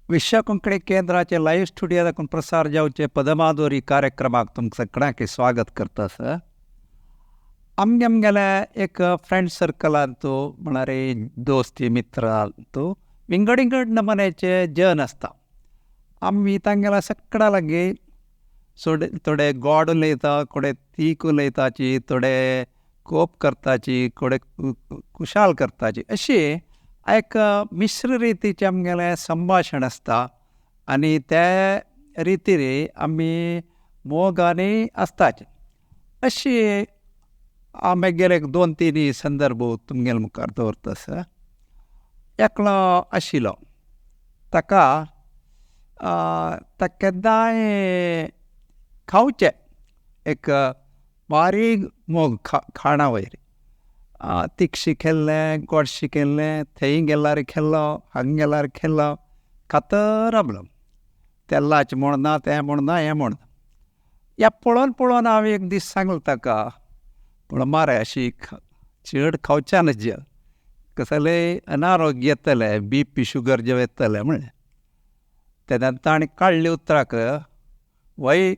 विश्व कोंकणी केंद्राचे live studio दाखून प्रसार जावचे पदमाधुरी कार्यक्रमाक तुमकां सगळ्यांक स्वागत करता सर. आमगे आमगेले एक फ्रेंड सर्कलांतू म्हळ्यार दोस्ती मित्रांतू विंगड विंगड नमुन्याचे जन आसता. आमी तांगेल्या सगळ्यां लागीं थोडे थोडे गोड उलयता, थोडे तीख उलयताची, थोडे कोप करताची, थोडे खुशाल करताची, अशी एक मिश्र रितीचें आमगेलें संभाशण आसता आनी ते रितीर आमी मोगानय आसताची. अशी हांव मागीर एक दोन तीन संदर्भ तुमगेले मुखार दवरता सर. एकलो आशिल्लो, ताका ताका केन्नाय खावचें एक बारीक मोग खाणा वयर, तिखशी केल्लें, गोडशी केल्लें, थंय गेल्यार खेल्लो, हांगा गेल्यार खेल्लो, खात रावलो. तेल्लाचें म्हूण ना, तें म्हूण ना, हें म्हूण. ह्या पळोवन पळोवन हांवें एक दीस सांगलें ताका, पूण मारे अशी चड खावचें न्हय, कसलेंय अनारोग्य येतलें, बी पी शुगर जें येतलें म्हणलें. तेन्ना ताणें काडलें उतराक, वय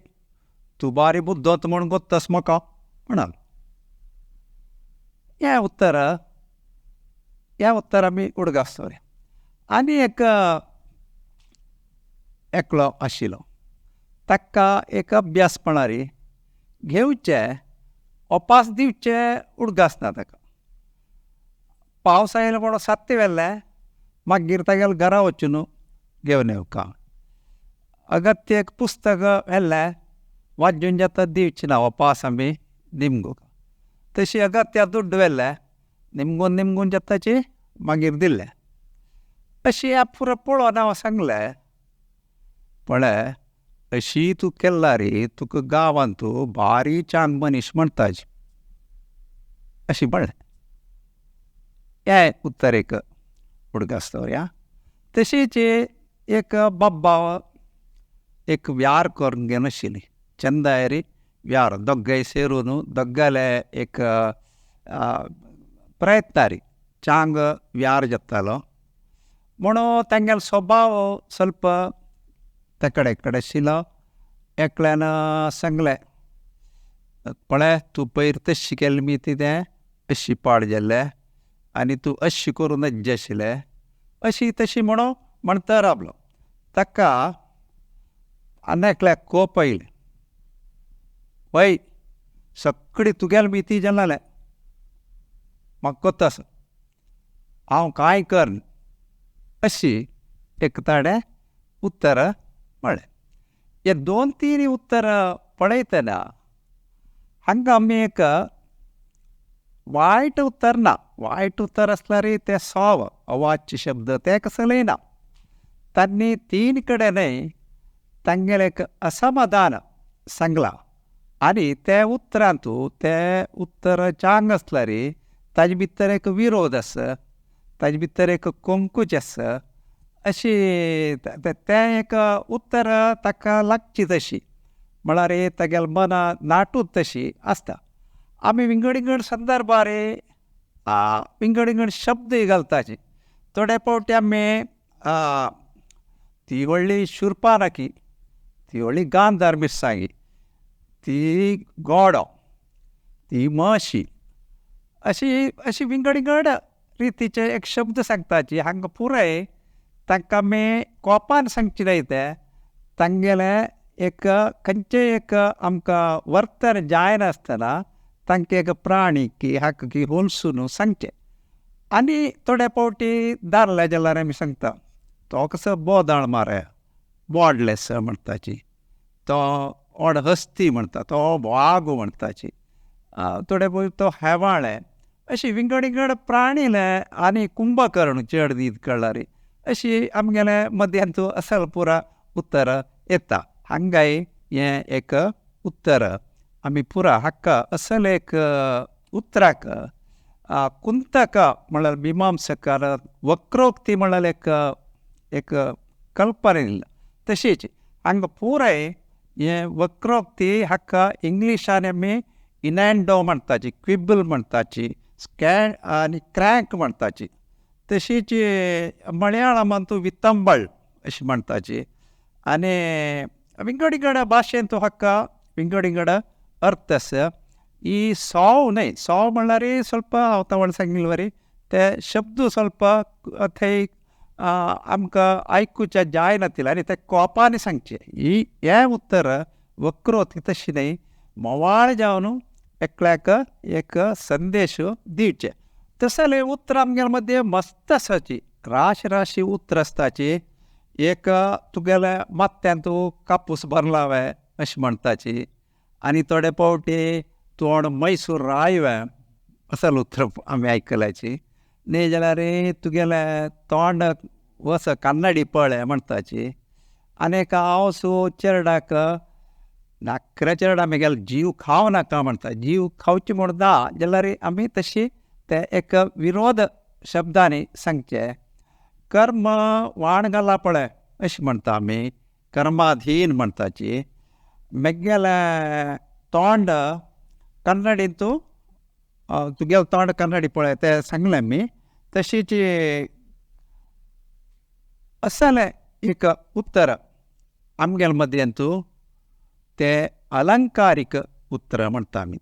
तूं बारी बुद्दोत म्हूण गोत्तस म्हाका म्हणाल. हें उत्तर, हें उत्तर आमी उडगास दवरया. आनी एक एकलो आशिल्लो, ताका एक अभ्यास म्हळ्यार घेवचें ओपास दिवचें उडगास ना ताका. पावस आयलो म्हणून सात्य व्हेलें, मागीर तागेल्या घरा वचून घेवन येवका. अगत्य एक पुस्तक व्हेलें, वाजून जाता दिवचें ना, ओपास आमी दिमगो. तशी अगत्य दुड्ड व्हेलें, निमगून निमगून जाताची मागीर दिलें. अशी ह्या पुरो पळोवन हांव सांगलें, पळय अशी तूं केल्यार तुका गांवांत तूं बारी चांग मनीस म्हणटाची, अशी म्हणलें. हें उत्तर एक उडगास दवरया. तशीच एक बाब्बा एक व्यार करून घेनाशिल्ली, चंदायरी व्यार, दोगांय सेरून दोगांयले एक प्रयत्नारी चांग व्यार जातालो म्हणून तांगेलो स्वभाव स्वल्प तेकडे कडेन आशिल्लो. एकल्यान सांगलें, पळय तूं पयर तशी केली मी तें अशी पाड जालें आनी तूं अशी करूं नज्ज आशिल्लें, अशी तशी म्हणून म्हणता रावलो. ताका आनी एकल्याक कोप आयलें, वय सगळी तुगेले मिती जालें, म्हाका कोत्ता आसा, हांव कांय करन, अशी एक ताणें उत्तर म्हळें. हे दोन तीन उत्तरां पळयतना हांगा आमी एक वायट उत्तर ना, वायट उत्तर आसल्यार तें सॉव अवाच्य शब्द तें कसलें ना. तांणी तीन कडेन तांगेलें एक असमाधान सांगलां आनी ते उतरांतू तें उत्तर चांग आसल्यार ताजे भितर एक विरोध आसा, ताजे भितर एक कोंकूच आसा, अशी तें एक उत्तर ताका लागची तशी, म्हळ्यार तागेल्या मना नाटूच तशी आसता. आमी विंगड विंगड संदर्भार विंगड विंगड शब्दय घालताची. थोडे फावटी आमी ती व्हडली शुरपानाकी, ती व्हडली गांधार मिरसांगी, ती गोडो, ती म्हशी, अशी अशी विंगड विंगड रितीचे एक शब्द सांगताची. हांगा पुराय तांकां आमी कोपान सांगचे न्हय, तें तांगेलें एक खंयचें एक आमकां वर्तन जायनासतना तांकां एक प्राणी की हाका की होलसून सांगचें. आनी थोडे फावटी दारले जाल्यार आमी सांगता, तो कसो बोदाळ मारे, बोडलेस म्हणटाची, तो ओड हस्ती म्हणटा, तो वाग म्हणटाची, थोडे फावटी तो हेवाळें, अशी विंगड विंगड प्राणीले आनी कुंभकर्ण चड दीत कळ्ळारी, अशी आमगेले मद्यांत असल पुरा उत्तर येता. हांगाय हें एक उत्तर आमी पुरा हाका असल एक उतराक कुंतक म्हळ्यार मिमांसकार वक्रोक्ती म्हळ्यार एक एक कल्पना दिल्या. तशीच हांगा पुराय हें वक्रोक्ती हाका इंग्लिशान आमी इनँडो म्हणटाची, क्विबल म्हणटाची, स्कॅ आनी क्रँक म्हणटाची. तशीच मळयाळमांत वितंबळ अशें म्हणटाची. आनी विंगड विंगड भाशेंत हाका विंगड विंगड अर्थ आसा. ही सोव न्हय, सोव म्हणल्यार ಸ್ವಲ್ಪ हांव तवळ सांगिल्ले वरी ते शब्द ಸ್ವಲ್ಪ थंय आमकां आयकुच्या जायनातिल्ले आनी ते कोपान सांगचे. ही हें उत्तर वक्रोक्ती तशी न्हय, म्होवाळ जावन एकल्याक एक संदेश दिवचे. तशें उतरां आमगेले मदें मस्त आसाची, राशी राशी उतरां आसताची. एक तुगेले माथ्यान तूं कापूस भरला वे अशें म्हणटाची. आनी थोडे फावटी तोंड मैसूर रायवे असले उतर आमी आयकल्याची. न्ही जाल्यार तुगेलें तोंड वच कन्नडी पळय म्हणटाची. आनी एक हांव सो चेरडाक धाकऱ्या चेरडा मेगेलो जीव खावं नाका म्हणटा. जीव खावचे म्हूण ना जाल्यार आमी तशी ते एक विरोध शब्दांनी सांगचें. कर्म वाण घाला पळय अशें म्हणटा आमी, कर्माधीन म्हणटाची. मेगेलें तोंड कन्नडींत तुगेलें तोंड कन्नडी पळय तें सांगलें आमी. तशीच असलें एक उत्तर आमगेले मदेंत ते अलंकारीक उतरां म्हणटा आमी.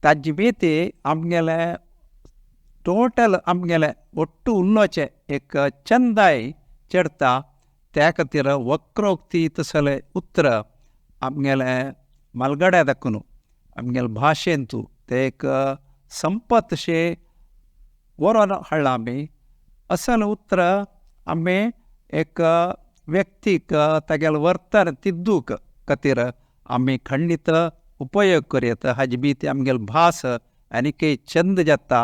ताजे भितर आमगेलें टोटल आमगेलें ಒಟ್ಟು उलोवचें एक चंदाय चडता. त्या खातीर वक्रोक्ती तसलें उतर आमगेलें म्हालगड्या दाखून आमगेले भाशेंतू तें एक संपत अशें बरोवन हाडलां आमी. असलें उतर आमी एक व्यक्तीक तागेलें वर्तन तिद्दूक खातीर आमी खंडीत उपयोग करयत. हाजे बी ती आमगेली भास आनीकय चंद जाता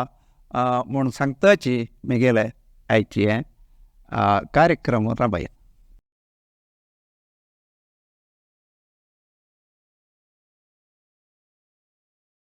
म्हूण सांगताची मेगेले आयची हें कार्यक्रम राबया.